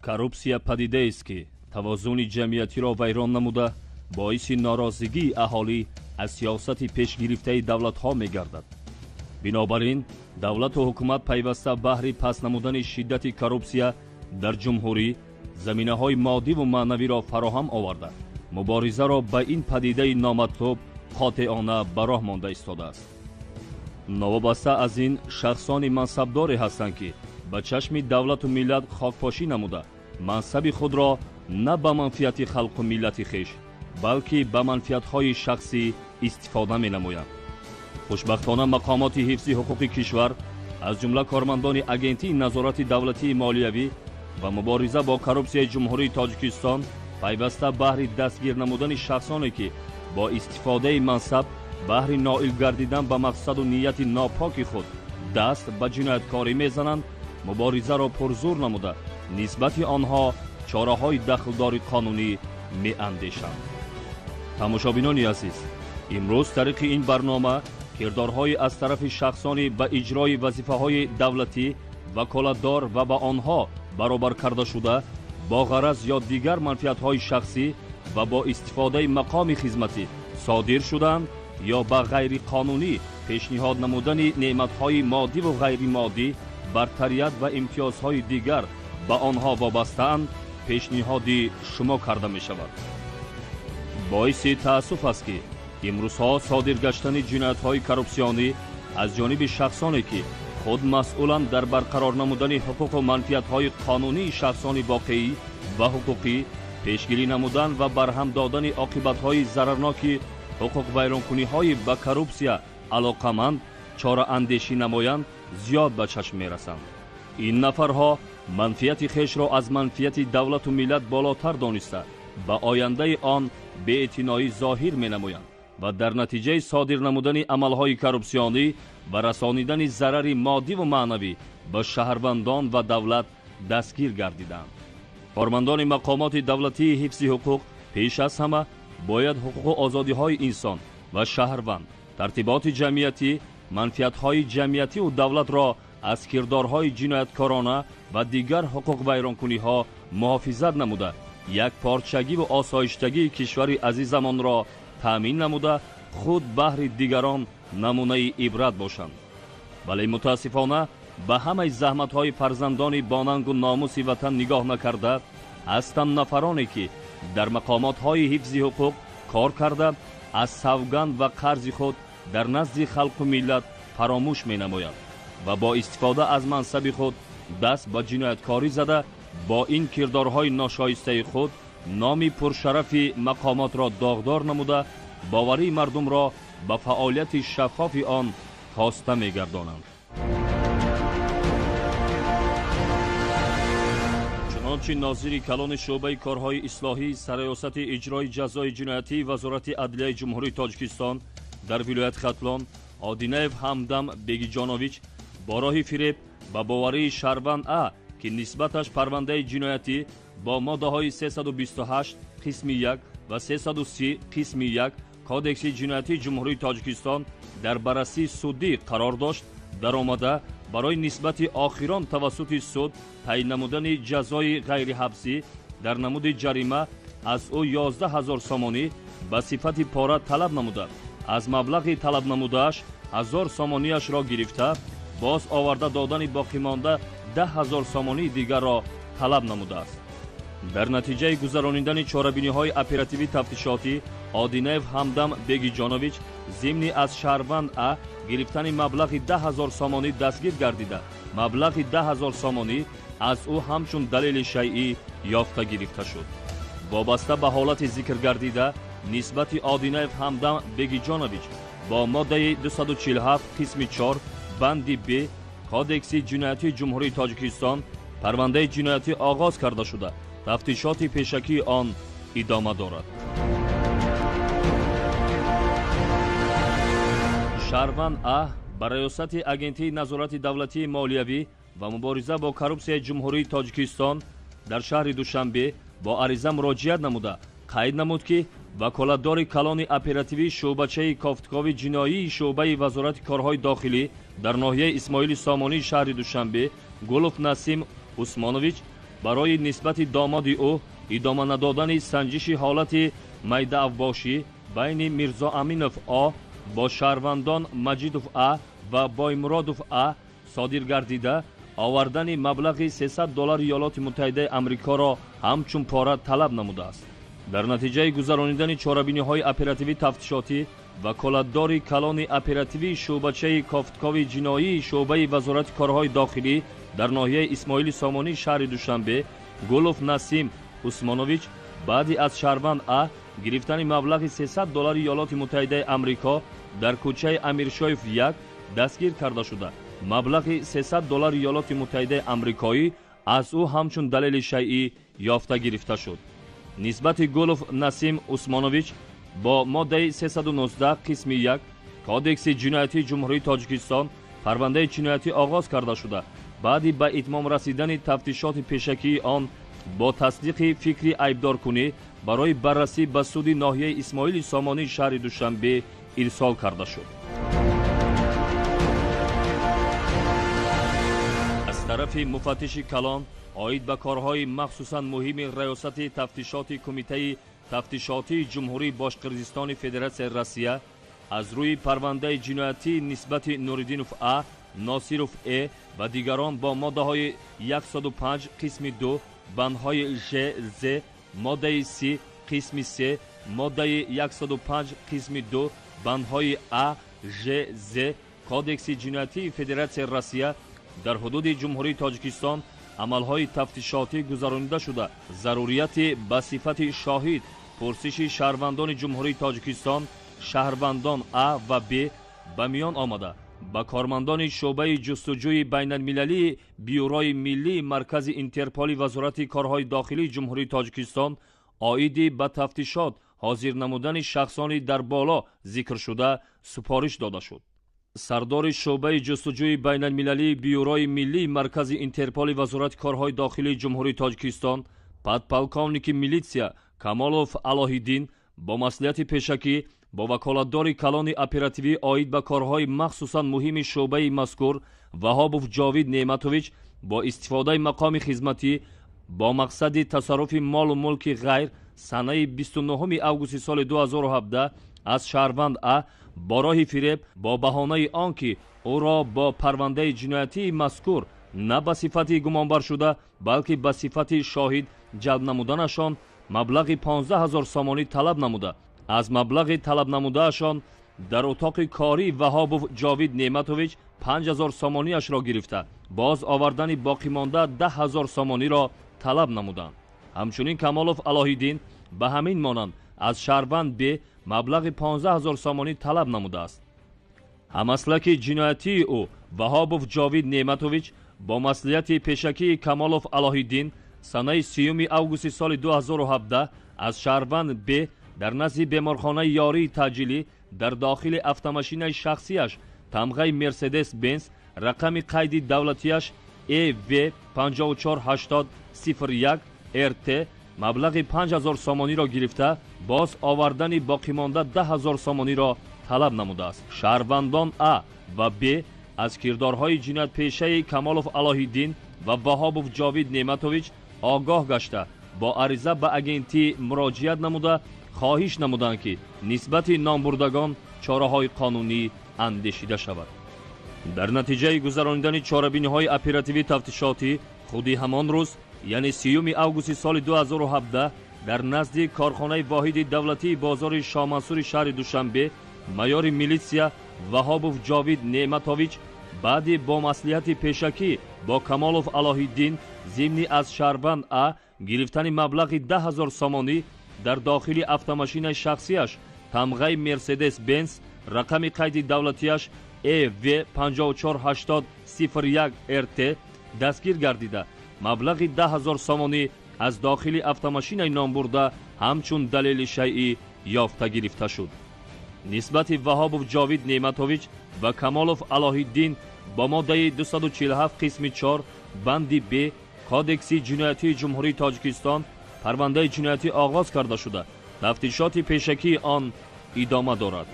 Коррупсия падидеест, ки тавозуни ҷамъиятиро вайрон намуда, боиси норозигии аҳолӣ аз сиёсати пешгирифтаи давлатҳо мегардад. Бинобар ин давлату ҳукумат пайваста баҳри паст намудани шиддати коррупсия дар ҷумҳурӣ заминаҳои моддиву маънавиро фароҳам оварда, муборизаро ба ин падидаи номатлуб қотеона ба роҳ монда истодааст. Новобаста аз ин, шахсони мансабдоре ҳастанд, ки ба чашми давлату миллат хокпошӣ намуда, мансаби худро на ба манфиати халқу миллати хеш, балки ба манфиатҳои шахсӣ истифода менамоянд. Хушбахтона, мақомоти ҳифзи ҳуқуқи кишвар, аз ҷумла кормандони Агентии назорати давлатии молиявӣ ва мубориза бо коррупсияи Ҷумҳурии Тоҷикистон, пайваста баҳри дастгир намудани шахсоне, ки бо истифодаи мансаб баҳри ноил гардидан ба мақсаду нияти нопоки худ даст ба ҷинояткорӣ мезананд, муборизаро пурзур намуда, нисбати онҳо чораҳои дахлдори қонунӣ меандешанд. Тамошобинони азиз, имрӯз тариқи ин барнома кирдорҳои аз тарафи шахсони ба иҷрои вазифаҳои давлатӣ ваколатдор ва ба онҳо баробар карда шуда, бо ғараз ё дигар манфиатҳои шахсӣ ва бо истифодаи мақоми хизматӣ содир шуданд ё ба ғайриқонунӣ пешниҳод намудани неъматҳои моддиву ғайримоддӣ, бартарият ва имтиёзҳои дигар ба онҳо вобастаанд, пешниҳоди шумо карда мешавад. Боиси таассуф аст, ки имрӯзҳо содир гаштани ҷиноятҳои коррупсионӣ аз ҷониби шахсоне, ки худ масъуланд дар барқарор намудани ҳуқуқу манфиатҳои қонунии шахсони воқеӣ ва ҳуқуқӣ, пешгирӣ намудан ва барҳам додани оқибатҳои зарарноки ҳуқуқвайронкуниҳои ба коррупсия алоқаманд чораандешӣ намоянд, зиёд ба чашм мерасанд. Ин нафарҳо манфиати хешро аз манфиати давлату миллат болотар дониста, ба ояндаи он беэътиноӣ зоҳир менамоянд ва дар натиҷаи содир намудани амалҳои коррупсионӣ ва расонидани зарари моддиву маънавӣ ба шаҳрвандон ва давлат дастгир гардиданд. Кормандони мақомоти давлатии ҳифзи ҳуқуқ пеш аз ҳама бояд ҳуқуқу озодиҳои инсон ва шаҳрванд, тартиботи ҷамъиятӣ, манфиатҳои ҷамъиятиву давлатро аз кирдорҳои ҷинояткорона ва дигар ҳуқуқвайронкуниҳо муҳофизат намуда, якпорчагиву осоиштагии кишвари азизамонро таъмин намуда, худ баҳри дигарон намунаи ибрат бошанд. Вале мутаассифона, ба ҳамаи заҳматҳои фарзандони бонангу номуси ватан нигоҳ накарда, ҳастанд нафароне, ки дар мақомотҳои ҳифзи ҳуқуқ кор карда, аз савганд ва қарзи худ дар назди халқу миллат фаромӯш менамоянд ва бо истифода аз мансаби худ даст ба ҷинояткорӣ зада, бо ин кирдорҳои ношоистаи худ номи пуршарафи мақомотро доғдор намуда, боварии мардумро ба фаъолияти шаффофи он коста мегардонанд. Чунончи нозири калони шӯъбаи корҳои ислоҳии Сарраёсати иҷрои ҷазои ҷиноятии Вазорати адлияи Ҷумҳурии Тоҷикистон дар вилояти Хатлон Одинаев Ҳамдам Бегиҷонович бо роҳи фиреб ба боварии шаҳрванд А, ки нисбаташ парвандаи ҷиноятӣ бо моддаҳои 328 қисми 1 ва 330 қисми 1 Кодекси ҷиноятии Ҷумҳурии Тоҷикистон дар баррасии судӣ қарор дошт, даромада, барои нисбати охирон тавассути суд таъин намудани ҷазои ғайриҳабсӣ дар намуди ҷарима аз ӯ 11 ҳазор сомонӣ ба сифати пора талаб намуда, аз маблағи талабнамудааш 1000 сомонияшро гирифта, боз оварда додани боқимонда 10 ҳазор сомонии дигарро талаб намудааст. Дар натиҷаи гузаронидани чорабиниҳои оперативӣ тафтишотӣ Одинаев Ҳамдам Бегиҷонович зимни аз шаҳрванд А гирифтани маблағи 10 ҳазор сомонӣ дастгир гардида, маблағи 10 ҳазор сомонӣ аз ӯ ҳамчун далели шайъӣ ёфта гирифта шуд. Вобаста ба ҳолати зикр гардида, нисбати Одинаев Ҳамдам Бегиҷонович бо моддаи 247 қисми 4 банди Б Кодекси ҷиноятии Ҷумҳурии Тоҷикистон парвандаи ҷиноятӣ оғоз карда шуда, тафтишоти пешакии он идома дорад. Шаҳрванд А ба Раёсати Агентии назорати давлатии молиявӣ ва мубориза бо коррупсияи Ҷумҳурии Тоҷикистон дар шаҳри Душанбе бо ариза муроҷиат намуда қайд намуд, ки ваколатдори калони оперативии шӯъбачаи кофтукови ҷиноии шӯъбаи Вазорати корҳои дохилӣ дар ноҳияи Исмоили Сомонии шаҳри Душанбе Гулов Насим Усмонович барои нисбати домоди ӯ идома надодани санҷиши ҳолати майдаавбошӣ байни Мирзоаминов О бо шаҳрвандон Маҷидов А ва Боймуродов А содир гардида овардани маблағи 300 доллари Иёлоти Муттаҳидаи Амрикоро ҳамчун пора талаб намудааст. Дар натиҷаи гузаронидани чорабиниҳои оперативӣ тафтишотӣ ваколатдори калони оперативии шӯъбачаи кофтукови ҷиноии шӯъбаи Вазорати корҳои дохилӣ дар ноҳияи Исмоили Сомонии шаҳри Душанбе Гулов Насим Усмонович баъди аз шаҳрванд А гирифтани маблағи 300 доллари Иёлоти Муттаҳидаи Амрико дар кӯчаи Амиршоев 1 дастгир карда шуда, маблағи 300 доллари Иёлоти Муттаҳидаи Амрикоӣ аз ӯ ҳамчун далели шайъӣ ёфта гирифта шуд. Нисбати Гулов Насим Усмонович бо моддаи 319 қисми 1 Кодекси ҷиноятии Ҷумҳурии Тоҷикистон парвандаи ҷиноятӣ оғоз карда шуда, баъди ба итмом расидани тафтишоти пешакии он бо тасдиқи фикри айбдоркунӣ барои баррасӣ ба суди ноҳияи Исмоили Сомонии шаҳри Душанбе ирсол карда шуд. Аз тарафи муфаттиши калон оид ба корҳои махсусан муҳими Раёсати тафтишоти Кумитаи тафтишотии Ҷумҳурии Бошқирдистони Федератсияи Россия аз рӯи парвандаи ҷиноятӣ нисбати Нуриддинов А, Носиров Э ва дигарон бо моддаҳои 105 қисми 2 бандҳои Ж, З, моддаи С қисми 3, моддаи 105 қисми 2 бандҳои А, Ж, З Кодекси ҷиноятии Федератсияи Россия дар ҳудуди Ҷумҳурии Тоҷикистон амалҳои тафтишотӣ гузаронида шуда, зарурияти ба сифати шоҳид пурсиши шаҳрвандони Ҷумҳурии Тоҷикистон шаҳрвандон А ва Б ба миён омада, ба кормандони шӯъбаи ҷустуҷӯи байналмилалии Бюрои миллии Маркази Интерполи Вазорати корҳои дохилии Ҷумҳурии Тоҷикистон оиди ба тафтишот ҳозир намудани шахсони дар боло зикршуда супориш дода шуд. Сардори шӯъбаи ҷустуҷӯи байналмилалии Бюрои миллии Маркази Интерполи Вазорати корҳои дохилии Ҷумҳурии Тоҷикистон подполковники милитсия Камолов Алоҳиддин бо маслиҳати пешакӣ бо ваколатдори калони оперативӣ оид ба корҳои махсусан муҳими шӯъбаи мазкур Ваҳобов Ҷовид Неъматович бо истифодаи мақоми хизматӣ бо мақсади тасарруфи молу мулки ғайр санаи 29 августи соли 2017 аз шаҳрванд А бо роҳи фиреб бо баҳонаи он ки ӯро бо парвандаи ҷиноятии мазкур на ба сифати гумонбаршуда, балки ба сифати шоҳид ҷалб намуданашон маблағи 15 0 сомонӣ талаб намуда, аз маблағи талаб намудаашон дар утоқи кории Ваҳобов Ҷовид Неъматович 5 0 сомониашро гирифта, боз овардани боқимонда 10 0 сомониро талаб намуданд. Ҳамчунин Камолов Алоҳиддин ба ҳамин монанд аз шаҳрванд Б маблағи 15 0 сомонӣ талаб намудааст. Ҳамаслаки ҷиноятии ӯ Ваҳобов Ҷовид Неъматович бо маслиҳати пешакии Камолов Алоҳиддин санаи 30 августи соли 2017 аз шаҳрванд Б дар назди беморхонаи ёрии таъҷилӣ дар дохили автомашинаи шахсияш тамғаи Мерседес Бенз рақами қайди давлатияш ЭВ 548001 РТ маблағи 5 0 сомониро гирифта, боз овардани боқимонда 10 0 сомониро талаб намудааст. Шаҳрвандон А ва Б аз кирдорҳои ҷиноятпешаи Камолов Алоҳиддин ва Ваҳобов Ҷовид Неъматович огоҳ гашта, бо ариза ба агентӣ муроҷиат намуда хоҳиш намуданд, ки нисбати номбурдагон чораҳои қонунӣ андешида шавад. Дар натиҷаи гузаронидани чорабиниҳои оперативӣ тафтишотӣ худи ҳамон рӯз, яъне 30 августи соли 2017 дар назди корхонаи воҳиди давлатии бозори Шоҳмансури шаҳри Душанбе майори милитсия Ваҳобов Ҷовид Неъматович баъди бо маслиҳати пешакӣ бо Камолов Алоҳиддин зимни аз шаҳрванд А гирифтани маблағи 10 0 сомонӣ дар дохили автомашинаи шахсияш тамғаи Мерседес Бенз рақами қайди давлатияш ЭВ 548001 РТ дастгир гардида, маблағи 10 0 сомонӣ аз дохили автомашинаи номбурда ҳамчун далели шайъӣ ёфта гирифта шуд. Нисбати Ваҳобов Ҷовид Неъматович ва Камолов Алоҳиддин бо моддаи 247 қисми 4 банди Б Кодекси ҷиноятии Ҷумҳурии Тоҷикистон парвандаи ҷиноятӣ оғоз карда шуда, тафтишоти пешакии он идома дорад.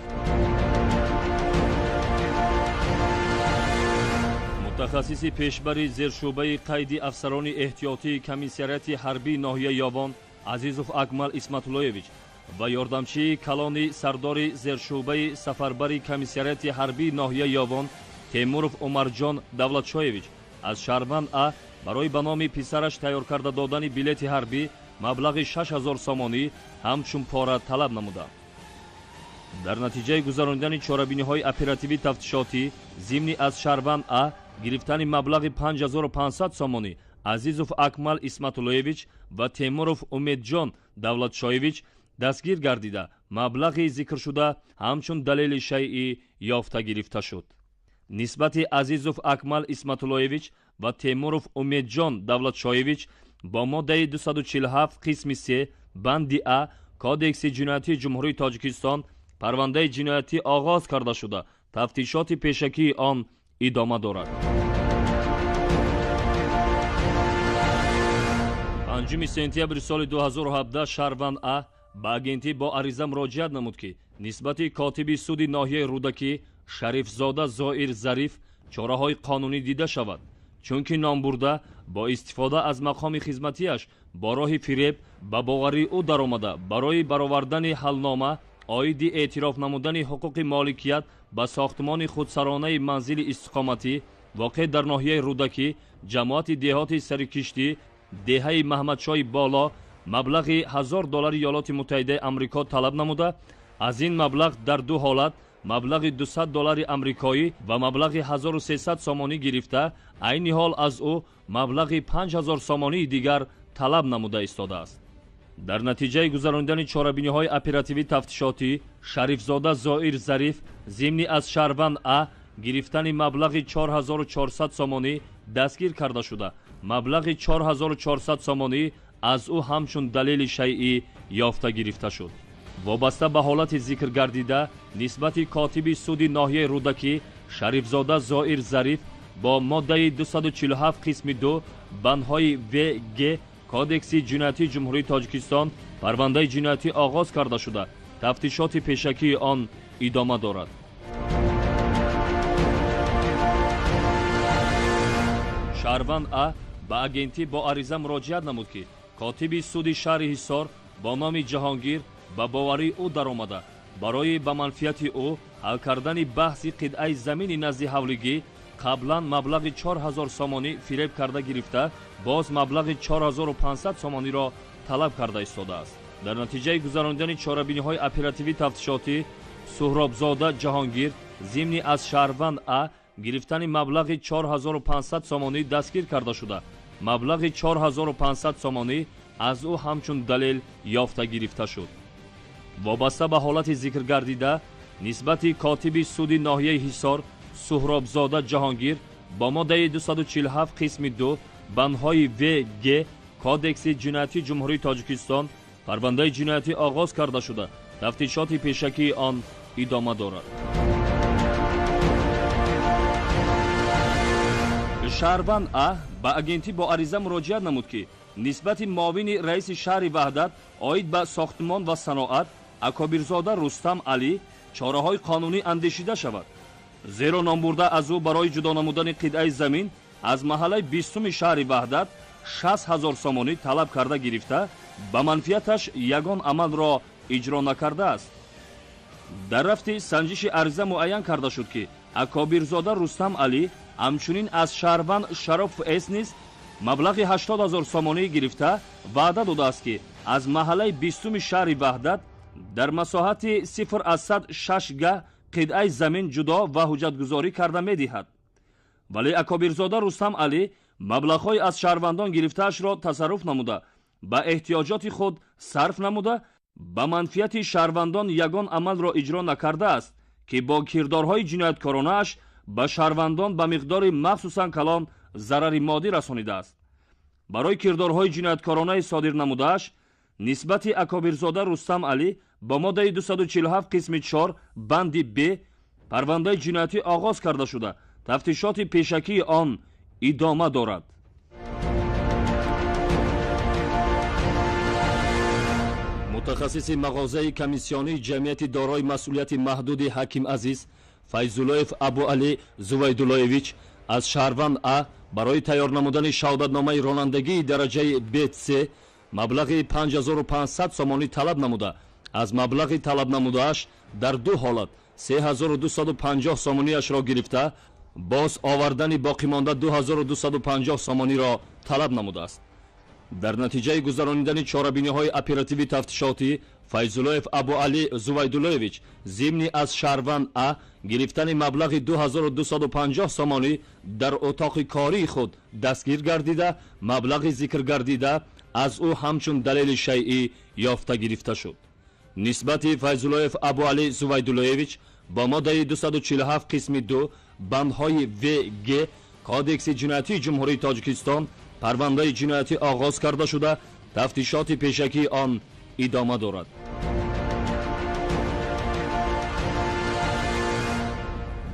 Мутахассиси пешбари зершӯъбаи қайди афсарони эҳтиётии комиссариати ҳарбии ноҳияи Ёвон Азизов Акмал Исматуллоевич ва ёрдамчии калони сардори зершӯъбаи сафарбари комиссариати ҳарбии ноҳияи Ёвон Темуров Умарҷон Давлатшоевич аз шаҳрванд А барои ба номи писараш тайёр карда додани билети ҳарбӣ маблағи 6000 сомонӣ ҳамчун пора талаб намуданд. Дар натиҷаи гузаронидани чорабиниҳои оперативӣ тафтишотӣ зимни аз шаҳрванд А гирифтани маблағи 5500 сомонӣ Азизов Акмал Исматуллоевич ва Темуров Умедҷон Давлатшоевич дастгир гардида, маблағи зикршуда ҳамчун далели шайъӣ ёфта гирифта шуд. Нисбати Азизов Акмал Исматуллоевич ва Темуров Умедҷон Давлатшоевич бо моддаи 247 қисми 3 банди А Кодекси ҷиноятии Ҷумҳурии Тоҷикистон парвандаи ҷиноятӣ оғоз карда шуда, тафтишоти пешакии он идома дорад. 5 сентябри соли 2017 шаҳрванд А ба агентӣ бо ариза муроҷиат намуд, ки нисбати котиби суди ноҳияи Рӯдакӣ Шарифзода Зоир Зариф чораҳои қонунӣ дида шавад, чунки номбурда бо истифода аз мақоми хизматиаш бо роҳи фиреб ба боварии ӯ даромада барои баровардани ҳалнома оиди эътироф намудани ҳуқуқи моликият ба сохтмони худсаронаи манзили истиқоматӣ воқеъ дар ноҳияи Рӯдакӣ, ҷамоати деҳоти Сарикиштӣ, деҳаи Маҳмадшоҳи Боло маблағи 1000 доллари Иёлоти Муттаҳидаи Амрико талаб намуда, аз ин маблағ дар ду ҳолат маблағи 200 доллари амрикоӣ ва маблағи 1300 сомонӣ гирифта, айни ҳол аз ӯ маблағи 5000 сомонии дигар талаб намуда истодааст. Дар натиҷаи гузаронидани чорабиниҳои оперативӣ тафтишотӣ Шарифзода Зоир Зариф зимни аз шаҳрванд А гирифтани маблағи 4400 сомонӣ дастгир карда шуда, маблағи 4400 сомонӣ аз ӯ ҳамчун далели шайъӣ ёфта гирифта шуд. Вобаста ба ҳолати зикр гардида нисбати котиби суди ноҳияи Рӯдакӣ Шарифзода Зоир Зариф бо моддаи 247 қисми 2 бандҳои В Г Кодекси ҷиноятии Ҷумҳурии Тоҷикистон парвандаи ҷиноятӣ оғоз карда шуда, тафтишоти пешакии он идома дорад. Шаҳрванд А ба агентӣ бо ариза муроҷиат намуд, ки котиби суди шаҳри Ҳисор бо номи Ҷаҳонгир ба боварии ӯ даромада барои ба манфиати ӯ ҳал кардани баҳси қитъаи замини назди ҳавлигӣ қаблан маблағи 4000 сомонӣ фиреб карда гирифта, боз маблағи 4500 сомониро талаб карда истодааст. Дар натиҷаи гузаронидани чорабиниҳои оперативӣ тафтишотӣ Суҳробзода Ҷаҳонгир зимни аз шаҳрванд А гирифтани маблағи 4500 сомонӣ дастгир карда шуда, маблағи 4500 сомонӣ аз ӯ ҳамчун далел ёфта гирифта шуд. Вобаста ба ҳолати зикр гардида нисбати котиби суди ноҳияи Ҳисор Суҳробзода Ҷаҳонгир бо моддаи 247 қисми 2 бандҳои В Г Кодекси ҷиноятии Ҷумҳурии Тоҷикистон парвандаи ҷиноятӣ оғоз карда шуда, тафтишоти пешакии он идома дорад. Шаҳрванд А ба агентӣ бо ариза муроҷиат намуд, ки нисбати муовини раиси шаҳри Ваҳдат оид ба сохтмон ва саноат Акобирзода Рустам Алӣ чораҳои қонунӣ андешида шавад, зеро номбурда аз ӯ барои ҷудо намудани қитъаи замин аз маҳаллаи 20-уми шаҳри Ваҳдат 60 000 сомонӣ талаб карда гирифта, ба манфиаташ ягон амалро иҷро накардааст. Дар рафти санҷиши ариза муайян карда шуд, ки Акобирзода Рустам Алӣ ҳамчунин аз шаҳрванд Шароф С низ маблағи 80 000 сомонӣ гирифта ваъда додааст, ки аз маҳаллаи 20-уми шаҳри Ваҳдат дар масоҳати 0,6 га қитъаи замин ҷудо ва ҳуҷҷатгузорӣ карда медиҳад. Вале Акобирзода Рустам Алӣ маблағҳои аз шаҳрвандон гирифтаашро тасарруф намуда, ба эҳтиёҷоти худ сарф намуда, ба манфиати шаҳрвандон ягон амалро иҷро накардааст, ки бо кирдорҳои ҷинояткоронааш ба шаҳрвандон ба миқдори махсусан калон зарари моддӣ расонидааст. Барои кирдорҳои ҷинояткоронаи содир намудааш нисбати Акобирзода Рустам Алӣ Бо моддаи 247 қисми 4 банди Б парвандаи ҷиноятӣ оғоз карда шуда, тафтишоти пешакии он идома дорад. Мутахассиси мағозаи комиссионии ҷамъияти дорои масъулияти маҳдуди Ҳаким Азиз Файзуллоев Абуалӣ Зувайдуллоевич аз шаҳрванд А барои тайёр намудани шаҳодатномаи ронандагии дараҷаи БС маблағи 5500 сомонӣ талаб намуда, аз маблағи талабнамудааш дар ду ҳолат 3250 сомониашро гирифта, боз овардани боқимонда 2250 сомониро талаб намудааст. Дар натиҷаи гузаронидани чорабиниҳои оперативӣ тафтишотӣ Файзуллоев Абуалӣ Зувайдуллоевич зимни аз шаҳрванд А гирифтани маблағи 2250 сомонӣ дар утоқи кории худ дастгир гардида, маблағи зикргардида аз ӯ ҳамчун далели шайъӣ ёфта гирифта шуд. Нисбати Файзуллоев Абуалӣ Зувайдуллоевич бо моддаи 247 қисми 2 бандҳои В Г Кодекси ҷиноятии Ҷумҳурии Тоҷикистон парвандаи ҷиноятӣ оғоз карда шуда, тафтишоти пешакии он идома дорад.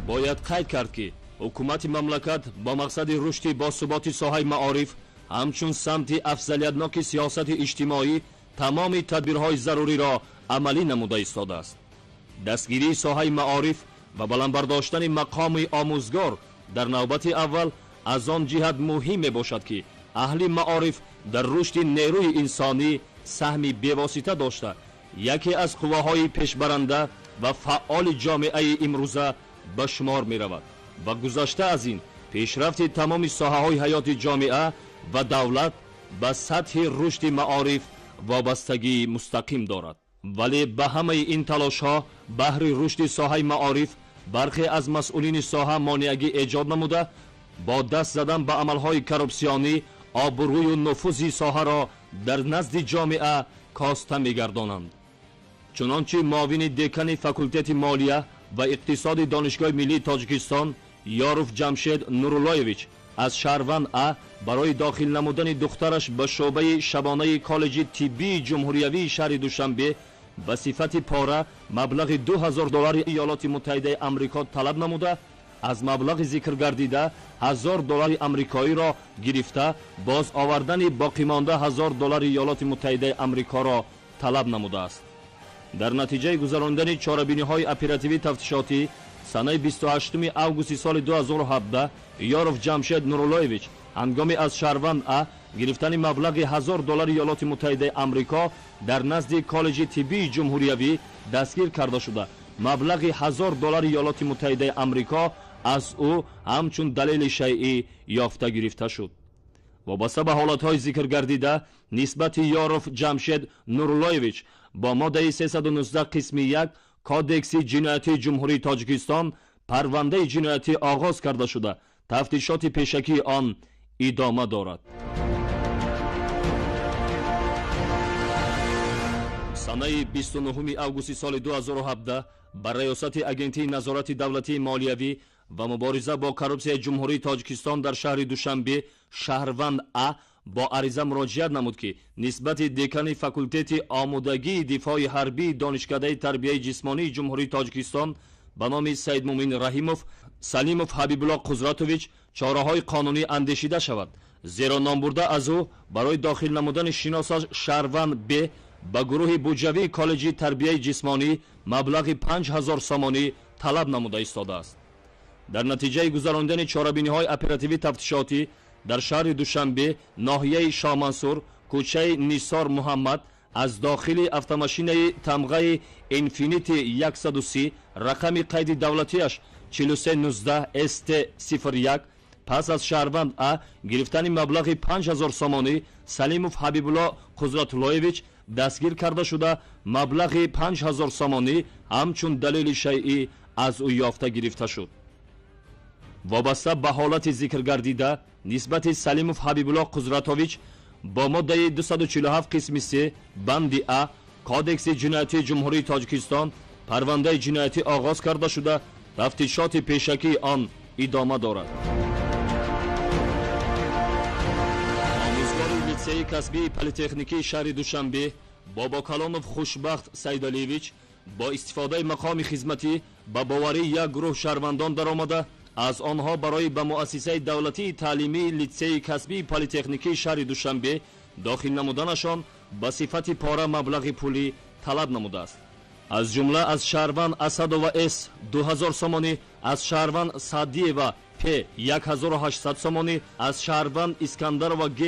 Бояд қайд кард, ки ҳукумати мамлакат бо мақсади рушди босуботи соҳаи маориф ҳамчун самти афзалиятноки сиёсати иҷтимоӣ тамоми тадбирҳои заруриро амалӣ намуда истодааст. Дастгирии соҳаи маориф ва баланд бардоштани мақоми омӯзгор дар навбати аввал аз он ҷиҳат муҳим мебошад, ки аҳли маориф дар рушди нерӯи инсонӣ саҳми бевосита дошта, яке аз қувваҳои пешбаранда ва фаъоли ҷомеаи имрӯза ба шумор меравад ва гузашта аз ин пешрафти тамоми соҳаҳои ҳаёти ҷомеа ва давлат ба сатҳи рушди маориф вобастагии мустақим дорад. Вале ба ҳамаи ин талошҳо баҳри рушди соҳаи маориф бархе аз масъулини соҳа монеагӣ эҷод намуда, бо даст задан ба амалҳои коррупсионӣ обрӯю нуфузи соҳаро дар назди ҷомеа коста мегардонанд. Чунончи муовини декани факултети молия ва иқтисоди Донишгоҳи миллии Тоҷикистон Ёров Ҷамшед Нуруллоевич аз шаҳрванд А барои дохил намудани духтараш ба шӯъбаи шабонаи коллеҷи тиббии ҷумҳуриявии шаҳри Душанбе ба сифати пора маблағи 2000 доллари Иёлоти Муттаҳидаи Амрико талаб намуда, аз маблағи зикргардида 1000 доллари амрикоиро гирифта, боз овардани боқимонда 1000 доллари Иёлоти Муттаҳидаи Амрикоро талаб намудааст. Дар натиҷаи гузарондани чорабиниҳои оперативӣ тафтишотӣ санаи 28 августи соли 2017 Ёров Ҷамшед Нуруллоевич ҳангоми аз шаҳрванд А гирифтани маблағи 1000 доллари Иёлоти Муттаҳидаи Амрико дар назди коллеҷи тиббии ҷумҳуриявӣ дастгир карда шуда, маблағи 1000 доллари Иёлоти Муттаҳидаи Амрико аз ӯ ҳамчун далели шайъӣ ёфта гирифта шуд. Вобаста ба ҳолатҳои зикргардида нисбати Ёров Ҷамшед Нуруллоевич бо моддаи 319 қисми 1 Кодекси ҷиноятии Ҷумҳурии Тоҷикистон парвандаи ҷиноятӣ оғоз карда шуда, тафтишоти пешакии он идома дорад. Санаи 29 августи соли 2017 ба раёсати Агентии назорати давлатии молиявӣ ва мубориза бо коррупсияи Ҷумҳурии Тоҷикистон дар шаҳри Душанбе шаҳрванд А бо ариза муроҷиат намуд, ки нисбати декани факултети омодагии дифои ҳарбии Донишкадаи тарбияи ҷисмонии Ҷумҳурии Тоҷикистон ба номи Саидмумин Раҳимов Салимов Ҳабибулло Қузратович чораҳои қонунӣ андешида шавад, зеро номбурда аз ӯ барои дохил намудани шиносаш шаҳрванд Б ба гурӯҳи буҷавии коллеҷи тарбияи ҷисмонӣ маблағи 5000 сомонӣ талаб намуда истодааст. Дар натиҷаи гузарондани чорабиниҳои оперативӣ тафтишотӣ дар шаҳри Душанбе, ноҳияи Шоҳмансур, кӯчаи Нисор Муҳаммад аз дохили автомашинаи тамғаи Инфинити 130 рақами қайди давлатиаш 4319 СТ 01 пас аз шаҳрванд А гирифтани маблағи 5000 сомонӣ Салимов Ҳабибулло Қузратуллоевич дастгир карда шуда, маблағи 5000 сомонӣ ҳамчун далели шайъӣ аз ӯ ёфта гирифта шуд. Вобаста ба ҳолати зикргардида нисбати Салимов Ҳабибулло Қузратович бо моддаи 247 қисми 3 банди А Кодекси ҷиноятии Ҷумҳурии Тоҷикистон парвандаи ҷиноятӣ оғоз карда шуда, тафтишоти пешакии он идома дорад. Омӯзгори литсеи касбии политехникии шаҳри Душанбе Бобокалонов Хушбахт Сайдалиевич бо истифодаи мақоми хизматӣ ба боварии як гурӯҳ шаҳрвандон даромада, аз онҳо барои ба муассисаи давлатии таълимии литсеи касбии политехникии шаҳри Душанбе дохил намуданашон ба сифати пора маблағи пулӣ талаб намудааст. Аз ҷумла аз шаҳрванд Асадова С 2000 сомонӣ, аз шаҳрванд Саъдиева П 1800 сомонӣ, аз шаҳрванд Искандарова Г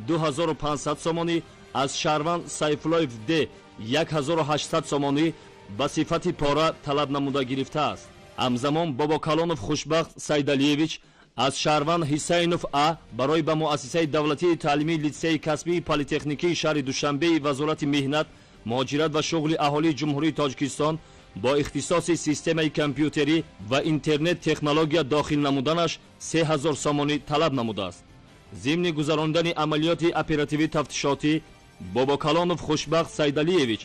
2500 сомонӣ, аз шаҳрванд Сайфуллоев Д 1800 сомонӣ ба сифати пора талаб намуда гирифтааст. Ҳамзамон Бобокалонов Хушбахт Сайдалиевич аз шаҳрванд Ҳисайнов А барои ба муассисаи давлатии таълимии литсеи касбии политехникии шаҳри Душанбеи Вазорати меҳнат, муҳоҷират ва шуғли аҳолии Ҷумҳурии Тоҷикистон бо ихтисоси системаи компютерӣ ва интернет-технология дохил намуданаш 3000 сомонӣ талаб намудааст. Зимни гузарондани амалиёти оперативӣ тафтишотӣ Бобокалонов Хушбахт Сайдалиевич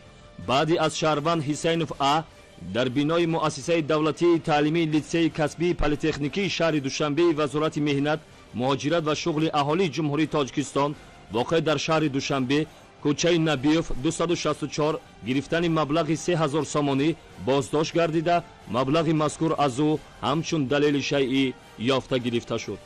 баъди аз шаҳрванд Ҳисайнов А дар бинои муассисаи давлатии таълимии литсеи касбии политехникии шаҳри Душанбеи Вазорати меҳнат, муҳоҷират ва шуғли аҳолии Ҷумҳурии Тоҷикистон воқеъ дар шаҳри Душанбе, кӯчаи Набиев 264 гирифтани маблағи 3000 сомонӣ боздошт гардида, маблағи мазкур аз ӯ ҳамчун далели шайъӣ ёфта гирифта шуд.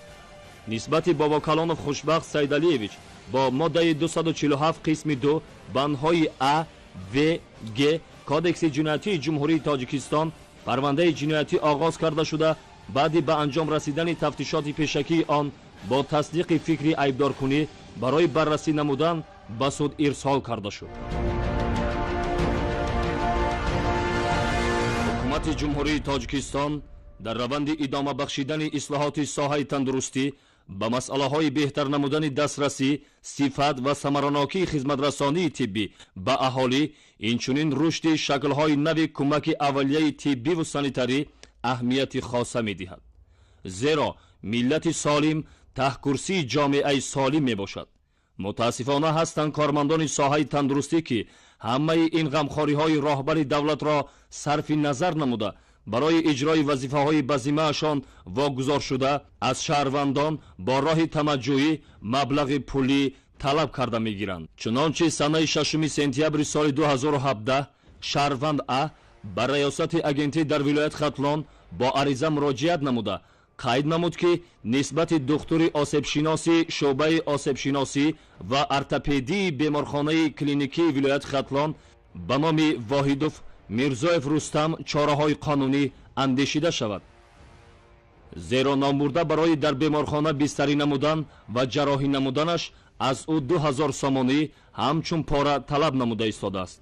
Нисбати Бобокалонов Хушбахт Сайдалиевич бо моддаи 247 қисми 2 бандҳои А, В, Г Кодекси ҷиноятии Ҷумҳурии Тоҷикистон парвандаи ҷиноятӣ оғоз карда шуда, баъди ба анҷом расидани тафтишоти пешакии он бо тасдиқи фикри айбдоркунӣ барои баррасӣ намудан ба суд ирсол карда шуд. Ҳукумати Ҷумҳурии Тоҷикистон дар раванди идома бахшидани ислоҳоти соҳаи тандурустӣ ба масъалаҳои беҳтар намудани дастрасӣ, сифат ва самаранокии хизматрасонии тиббӣ ба аҳолӣ, инчунин рушди шаклҳои нави кӯмаки аввалияи тиббиву санитарӣ аҳамияти хоса медиҳад. Зеро миллати солим таҳкурсии ҷомеаи солим мебошад. Мутаассифона ҳастанд кормандони соҳаи тандурустӣ, ки ҳамаи ин ғамхориҳои роҳбари давлатро сарфи назар намуда, барои иҷрои вазифаҳои ба зиммаашон вогузор шуда аз шаҳрвандон бо роҳи тамаҷҷӯӣ маблағи пулӣ талаб карда мегиранд. Чунончи санаи 6 сентябри соли 2017 шаҳрванд А ба раёсати агентӣ дар вилоят Хатлон бо ариза муроҷиат намуда, қайд намуд, ки нисбати духтури осебшиноси шӯъбаи осебшиносӣ ва ортопедии беморхонаи клиникии вилояти Хатлон ба номи Воҳидов Мирзоев Рустам чораҳои қонунӣ андешида шавад. Зеро номбурда барои дар беморхона бистарӣ намудан ва ҷарроҳӣ намуданаш аз ӯ 2000 сомонӣ ҳамчун пора талаб намуда истодааст.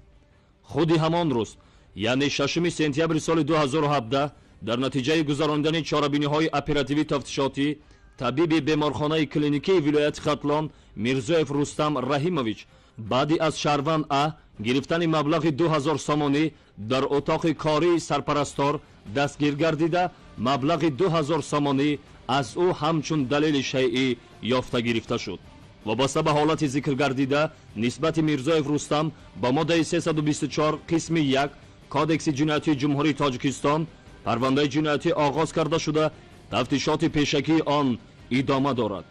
Худи ҳамон рӯз, яъне 6 сентябри соли 2017, дар натиҷаи гузарондани чорабиниҳои оперативӣ тафтишотӣ табиби беморхонаи клиникии вилояти Хатлон Мирзоев Рустам Раҳимович баъди аз шаҳрванд А гирифтани маблағи 2000 сомонӣ дар отоқи кории сарпарастор дастгир гардида, маблағи 2000 сомонӣ аз ӯ ҳамчун далели шайъӣ ёфта гирифта шуд. Вобаста ба ҳолати зикр гардида нисбати Мирзоев Рустам ба моддаи 324 қисми 1 Кодекси ҷиноятии Ҷумҳурии Тоҷикистон парвандаи ҷиноятӣ оғоз карда шуда, тафтишоти пешакии он идома дорад.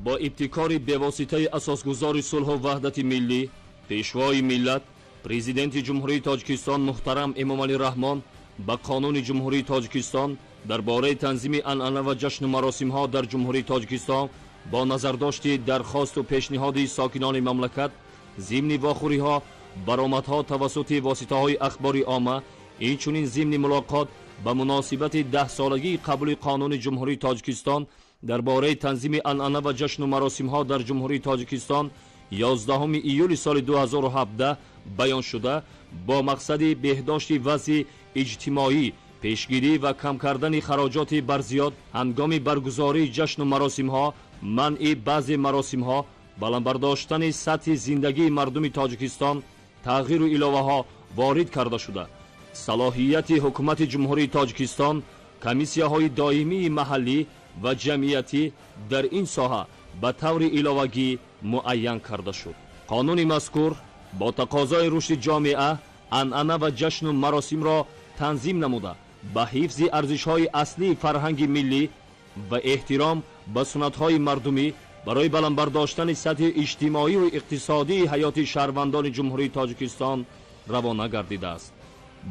Бо ибтикори бевоситаи асосгузори сулҳу ваҳдати миллӣ, пешвои миллат, президенти Ҷумҳурии Тоҷикистон муҳтарам Эмомалӣ Раҳмон ба Қонуни Ҷумҳурии Тоҷикистон дар бораи танзими анъана ва ҷашну маросимҳо дар Ҷумҳурии Тоҷикистон бо назардошти дархосту пешниҳоди сокинони мамлакат зимни вохӯриҳо, баромадҳо тавассути воситаҳои ахбори омма, инчунин зимни мулоқот ба муносибати 10-солагии қабули Қонуни Ҷумҳурии Тоҷикистон дар бораи танзими анъана ва ҷашну маросимҳо дар Ҷумҳурии Тоҷикистон 11 июли соли 2017 баён шуда, бо мақсади беҳдошти вазъи иҷтимоӣ, пешгирӣ ва кам кардани хароҷоти барзиёд ҳангоми баргузории ҷашну маросимҳо, манъи баъзе маросимҳо, баланд бардоштани сатҳи зиндагии мардуми Тоҷикистон тағйиру иловаҳо ворид карда шуда, салоҳияти ҳукумати Ҷумҳурии Тоҷикистон, комиссияҳои доимии маҳаллӣ ва ҷамъиятӣ дар ин соҳа ба таври иловагӣ муайян карда шуд. Қонуни мазкур бо тақозои рушди ҷомеа, анъана ва ҷашну маросимро танзим намуда, ба ҳифзи арзишҳои аслии фарҳанги миллӣ ва эҳтиром ба суннатҳои мардумӣ барои баланд бардоштани сатҳи иҷтимоию иқтисодии ҳаёти шаҳрвандони Ҷумҳурии Тоҷикистон равона гардидааст.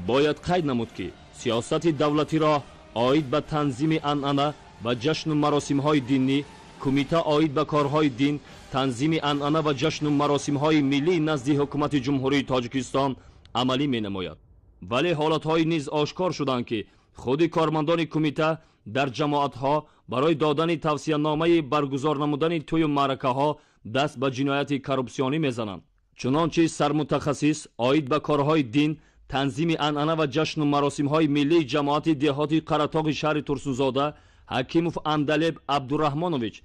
Бояд қайд намуд, ки сиёсати давлатиро оид ба танзими анъана ва ҷашну маросимҳои динӣ Кумита оид ба корҳои дин, танзими анъана ва ҷашну маросимҳои миллӣ назди Ҳукумати Ҷумҳурии Тоҷикистон амалӣ менамояд. Вале ҳолатҳое низ ошкор шуданд, ки худи кормандони кумита дар ҷамоатҳо барои додани тавсияномаи баргузор намудани тӯю маъракаҳо даст ба ҷинояти коррупсионӣ мезананд. Чунончи сармутахассис оид ба корҳои дин, танзими анъана ва ҷашну маросимҳои миллии ҷамоати деҳоти Қаратоғи шаҳри Турсунзода Ҳакимов Андалеб Абдураҳмонович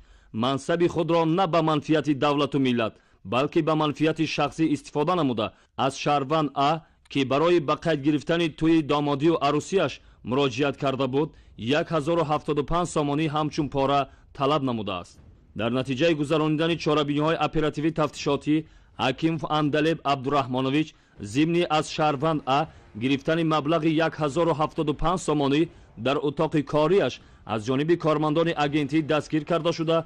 мансаби худро на ба манфиати давлату миллат, балки ба манфиати шахсӣ истифода намуда, аз шаҳрванд А, ки барои ба қайд гирифтани тӯи домодию арӯсияш муроҷиат карда буд, 1075 сомонӣ ҳамчун пора талаб намудааст. Дар натиҷаи гузаронидани чорабиниҳои оперативӣ тафтишотӣ Ҳакимов Андалеб Абдураҳмонович зимни аз шаҳрванд А гирифтани маблағи 1075 сомонӣ дар утоқи кориаш аз ҷониби кормандони агентӣ дастгир карда шуда,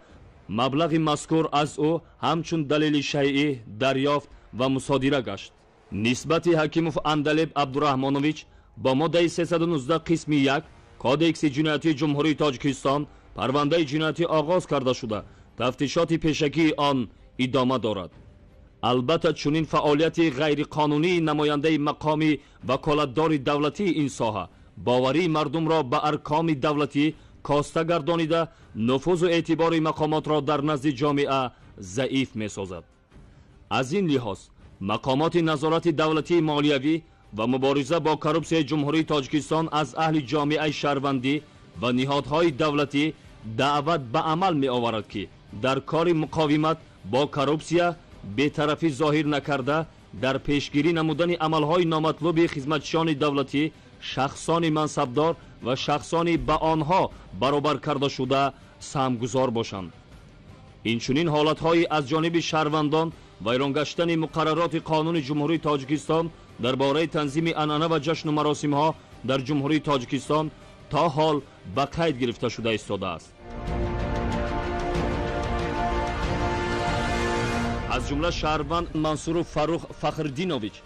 маблағи мазкур аз ӯ ҳамчун далели шайъӣ дарёфт ва мусодира гашт. Нисбати Ҳакимов Андалеб Абдураҳмонович бо моддаи 319 қисми 1 Кодекси ҷиноятии Ҷумҳурии Тоҷикистон парвандаи ҷиноятӣ оғоз карда шуда, тафтишоти пешакии он идома дорад. Албатта, чунин фаъолияти ғайриқонунии намояндаи мақоми ваколатдори давлатии ин соҳа боварии мардумро ба аркоми давлатӣ коста гардонида, нуфузу эътибори мақомотро дар назди ҷомеа заиф месозад. Аз ин лиҳоз мақомоти назорати давлатии молиявӣ ва мубориза бо коррупсияи Ҷумҳурии Тоҷикистон аз аҳли ҷомеаи шаҳрвандӣ ва ниҳодҳои давлатӣ даъват ба амал меоварад, ки дар кори муқовимат бо коррупсия бетарафӣ зоҳир накарда, дар пешгирӣ намудани амалҳои номатлуби хизматчиёни давлатӣ, шахсони мансабдор ва шахсони ба онҳо баробар карда шуда саҳмгузор бошанд. Инчунин ҳолатҳои аз ҷониби шаҳрвандон вайронгаштани муқаррароти қонуни Ҷумҳурии Тоҷикистон дар бораи танзими анъана ва ҷашну маросимҳо дар Ҷумҳурии Тоҷикистон то ҳол ба қайд гирифта шуда истодааст. Аз ҷумла шаҳрванд Мансуров Фаррух Фахриддинович,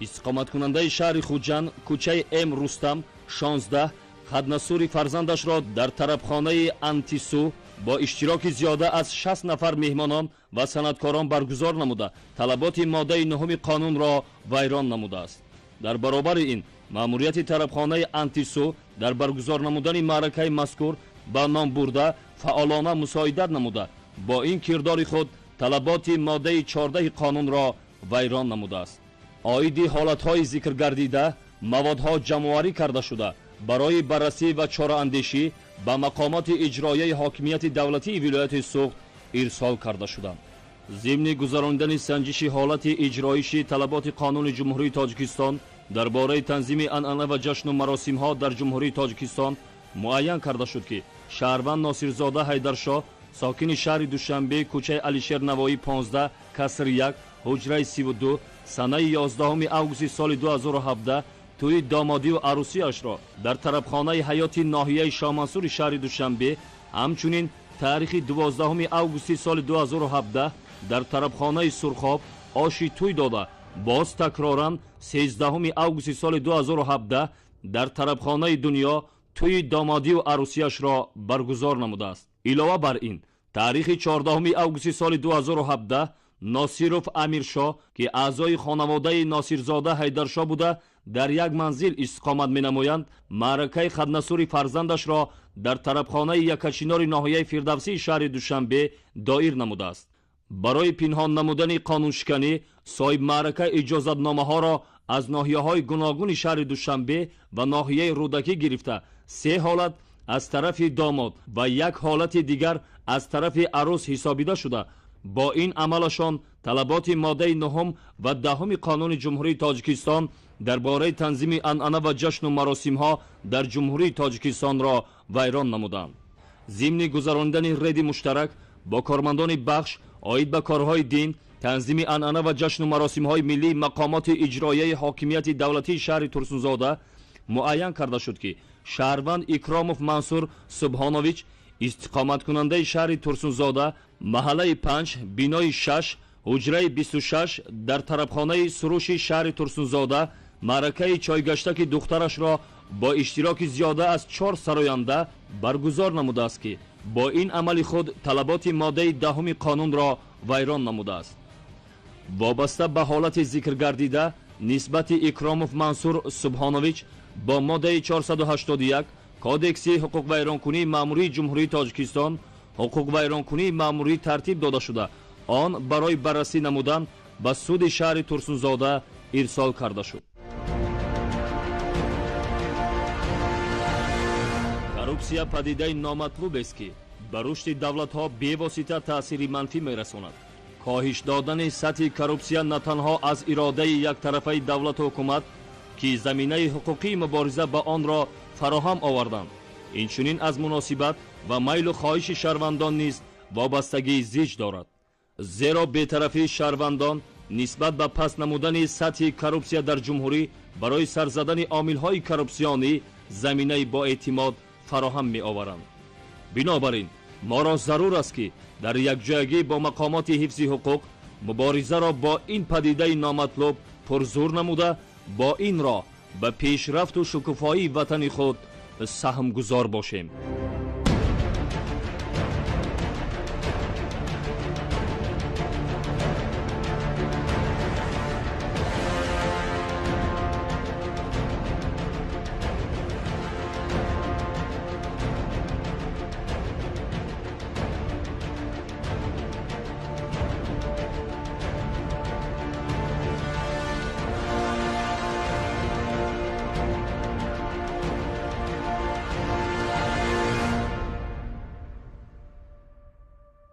истиқоматкунандаи шаҳри Хуҷанд, кӯчаи М Рустам 16, хаднасури фарзандашро дар тарабхонаи Антису бо иштироки зиёда аз 60 нафар меҳмонон ва санъаткорон баргузор намуда, талаботи моддаи 9 қонунро вайрон намудааст. Дар баробари ин маъмурияти тарабхонаи Антису дар баргузор намудани маъракаи мазкур ба ном бурда фаъолона мусоидат намуда, бо ин кирдори худ талаботи моддаи 14 қонунро вайрон намудааст. Оиди ҳолатҳои зикргардида маводҳо ҷамъоварӣ карда шуда, барои баррасӣ ва чораандешӣ ба мақомоти иҷроияи ҳокимияти давлатии вилояти Суғд ирсол карда шуданд. Зимни гузаронидани санҷиши ҳолати иҷроиши талаботи қонуни Ҷумҳурии Тоҷикистон дар бораи танзими анъана ва ҷашну маросимҳо дар Ҷумҳурии Тоҷикистон муайян карда шуд, ки шаҳрванд Носирзода Ҳайдаршоҳ, сокини шаҳри Душанбе, кӯчаи Алишер Навоӣ 15, каср 1, ҳуҷраи 32, санаи 11 августи соли 2017 тӯи домодию арӯсияшро дар тарабхонаи ҳаёти ноҳияи Шоҳмансури шаҳри Душанбе, ҳамчунин таърихи 12 августи соли 2017 дар тарабхонаи Сурхоб оши тӯй дода, боз такроран 13 августи соли 2017 дар тарабхонаи Дунё тӯи домодию арӯсияшро баргузор намудааст. Илова бар ин, таърихи 14 августи соли 2017 Носиров Амиршоҳ, ки аъзои хонаводаи Носирзода Ҳайдаршоҳ буда, дар як манзил истиқомат менамоянд, маъракаи хаднасури фарзандашро дар тарабхонаи Якачинори ноҳияи Фирдавсии шаҳри Душанбе доир намудааст. Барои пинҳон намудани қонуншиканӣ соҳибмаърака иҷозатномаҳоро аз ноҳияҳои гуногуни шаҳри Душанбе ва ноҳияи Рӯдакӣ гирифта, 3 ҳолат аз тарафи домод ва 1 ҳолати дигар аз тарафи арӯс ҳисобида шуда, бо ин амалашон талаботи моддаи 9 ва 10 қонуни Ҷумҳурии Тоҷикистон дар бораи танзими анъана ва ҷашну маросимҳо дар Ҷумҳурии Тоҷикистонро вайрон намуданд. Зимни гузаронидани реди муштарак бо кормандони бахш оид ба корҳои дин, танзими анъана ва ҷашну маросимҳои миллии мақомоти иҷроияи ҳокимияти давлатии шаҳри Турсунзода муайян карда шуд, ки шаҳрванд Икромов Мансур Субҳонович, Истиқоматкунандаи шаҳри Турсунзода, маҳаллаи 5, бинои 6, ҳуҷраи 26 дар тарабхонаи Суруши шаҳри Турсунзода маъракаи чойгаштаки духтарашро бо иштироки зиёда аз 4 сароянда баргузор намудааст, ки бо ин амали худ талаботи моддаи 10 қонунро вайрон намудааст. Вобаста ба ҳолати зикргардида нисбати Икромов Мансур Субҳонович бо моддаи 481 Кодекси ҳуқуқвайронкунии маъмурии Ҷумҳурии Тоҷикистон ҳуқуқвайронкунии маъмурӣ тартиб дода шуда, он барои баррасӣ намудан ба суди шаҳри Турсунзода ирсол карда шуд. Коррупсия падидаи номатлубест, ки ба рушди давлатҳо бевосита таъсири манфӣ мерасонад. Коҳиш додани сатҳи коррупсия на танҳо аз иродаи яктарафаи давлату ҳукумат, ки заминаи ҳуқуқии мубориза ба онро фароҳам оварданд, инчунин аз муносибат ва майлу хоҳиши шаҳрвандон низ вобастагии зич дорад. Зеро бетарафии шаҳрвандон нисбат ба паст намудани сатҳи коррупсия дар ҷумҳурӣ барои сарзадани омилҳои коррупсионӣ заминаи боэътимод фароҳам меоваранд. Бинобар ин моро зарур аст, ки дар якҷоягӣ бо мақомоти ҳифзи ҳуқуқ муборизаро бо ин падидаи номатлуб пурзур намуда, бо ин роҳ ба пешрафту шукуфоии ватани худ саҳмгузор бошем.